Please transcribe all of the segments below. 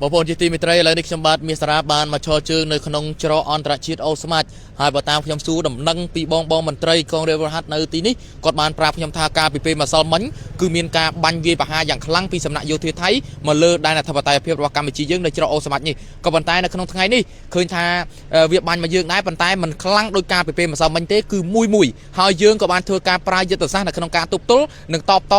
បងប្អូនជាទីមេត្រីឥឡូវនេះខ្ញុំបាទមាសសារ៉ាបានមកឈរជើងនៅក្នុងច្រកអន្តរជាតិអូស្មាច់ហើយបើតាមខ្ញុំសួរដំណឹងពីបងបងមន្ត្រីកងរាជវរហាត់នៅទីនេះគាត់បានប្រាប់ខ្ញុំថាការពីពេលម្សិលមិញគឺមានការបាញ់វាយប្រហារយ៉ាងខ្លាំងពីសំណាក់យោធាថៃមកលើដែនអធិបតេយ្យភាពរបស់កម្ពុជាយើងនៅច្រកអូស្មាច់នេះក៏ប៉ុន្តែនៅក្នុងថ្ងៃនេះឃើញថាវាបាញ់មកយើងដែរប៉ុន្តែមិនខ្លាំងដោយការពីពេលម្សិលមិញទេគឺមួយមួយហើយយើងក៏បានធ្វើការប្រើយុទ្ធសាស្ត្រនៅក្នុងការទប់ទល់និងតបត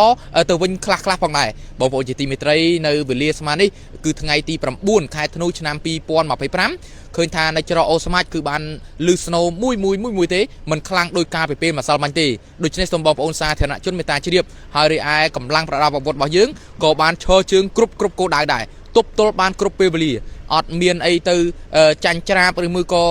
ទៅវិញខ្លះខ្លះផងដែរបងប្អូនជាទីមេត្រីនៅវេលាស្មាននេះគឺថ្ងៃទី9ខែធ្នូឆ្នាំ2025ឃើញថានៅច្រកអូស្មាច់គឺបានលឺស្នូមួយមួយមួយមួយទេមិនខ្លាំងដោយការពីពេលម្សិលមិញទេដូច្នេះសូមបងប្អូនសាធារណជនមេត្តាជ្រាបហើយរីឯកម្លាំងប្រដាប់អាវុធរបស់យើងក៏បានឈរជើងគ្រប់គ្រប់គោលដៅដែរទប់ទល់បានគ្រប់ពេលវេលាអត់មានអីទៅចាញ់ច្រាបឬមួយក៏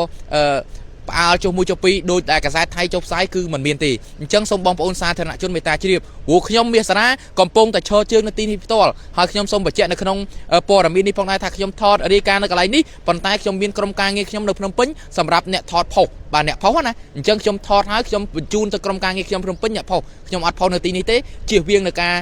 ផ្អើលចុះមួយចុះពីរដោយតែកាសែតថៃចុះផ្សាយគឺមិនមានទេអញ្ចឹងសូមបងប្អូនសាធារណជនមេត្តាជ្រាបព្រោះខ្ញុំមាសសារ៉ាកំពុងតែឈរជើងនៅទីនេះផ្ទាល់ហើយខ្ញុំសូមបញ្ជាក់នៅក្នុងព័ត៌មាននេះផងដែរថាខ្ញុំថតរាយការណ៍នៅកន្លែងនេះប៉ុន្តែខ្ញុំមានក្រុមការងារខ្ញុំនៅភ្នំពេញសម្រាប់អ្នកថតផុសបាទអ្នកផុសណាអញ្ចឹងខ្ញុំថតហើយខ្ញុំបញ្ជូនទៅក្រុមការងារខ្ញុំភ្នំពេញអ្នកផុសខ្ញុំអត់ផុសនៅទីនេះទេជៀសវាងនៅការ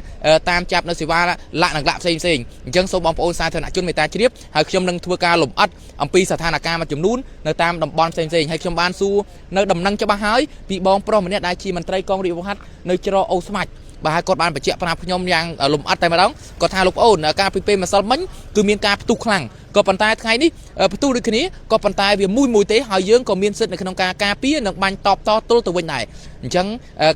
តាមចាប់នៅសេវាលក្ខណៈផ្សេងផ្សេងអញ្ចឹងសូមបងប្អូនសាធារណជនមេត្តាជ្រាបហើយខ្ញុំនឹងធ្វើការលម្អិតអំពីស្ថានភាពមួយចំនួននៅតាមតំបន់ផ្សេងផ្សេងហើយខ្ញុំបានសួរនៅដំណឹងច្បាស់ហើយពីបងប្រុសម្នាក់ដែលជាមន្ត្រីកងរាជអាវុធហត្ថនៅច្រកអូស្មាច់បាទហើយគាត់បានបញ្ជាក់ប្រាប់ខ្ញុំយ៉ាងលម្អិតតែម្ដងគាត់ថាលោកប្អូនការពីពេលម្សិលមិញគឺមានការផ្ទុះខ្លាំងក៏ប៉ុន្តែថ្ងៃនេះផ្ទុះដូចគ្នាក៏ប៉ុន្តែវាមួយមួយទេហើយយើងក៏មានសិទ្ធិនៅក្នុងការការពារនិងបាញ់តបតទល់ទៅវិញដែរអញ្ចឹង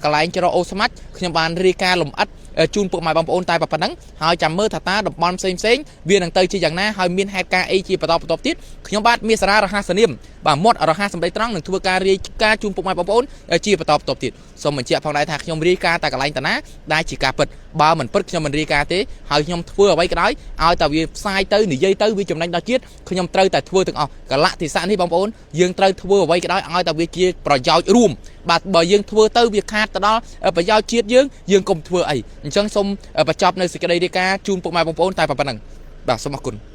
កន្លែងច្រកអូស្មាច់ខ្ញុំបានរាយការណ៍លម្អិតជូនពុកម៉ែបងប្អូនតែប៉ុណ្ណឹងហើយចាំមើលថាតើតំបន់ផ្សេងផ្សេងវានឹងទៅជាយ៉ាងណាហើយមានហេតុការណ៍អីជាបន្តបន្ទាប់ទៀតខ្ញុំបាទមាសសារ៉ារហ័សនាមបាទមាត់រហ័សសម្ដីត្រង់នឹងធ្វើការរាយការណ៍ជូនពុកម៉ែបងប្អូនជាបន្តបន្ទាប់ទៀតសូមបញ្ជាក់ផងដែរថាខ្ញុំរាយការណ៍តែកន្លែងតាណាដែលជាការពិតបើមិនពិតខ្ញុំមិនរាយការណ៍ទេហើយខ្ញុំធ្វើអ្វីក៏ដោយឲ្យតែវាផ្សាយទៅនិយាយទៅវាចំណេញដល់ជាតិខ្ញុំត្រូវតែធ្វើទាំងអស់កលៈទេសៈនេះបងប្អូនយើងត្រូវធ្វើអ្វីក៏ដោយឲ្យតែវាជាប្រយោជន៍រួមបាទបើយើងធ្វើទៅវាខាតទៅដល់ប្រយោជន៍ជាតិយើងយើងកុំធ្វើអីអញ្ចឹងសូមបញ្ចប់នៅសេចក្តីរាយការណ៍ជូនពុកម៉ែបងប្អូនតែប៉ុណ្ណឹងបាទសូមអរគុណ។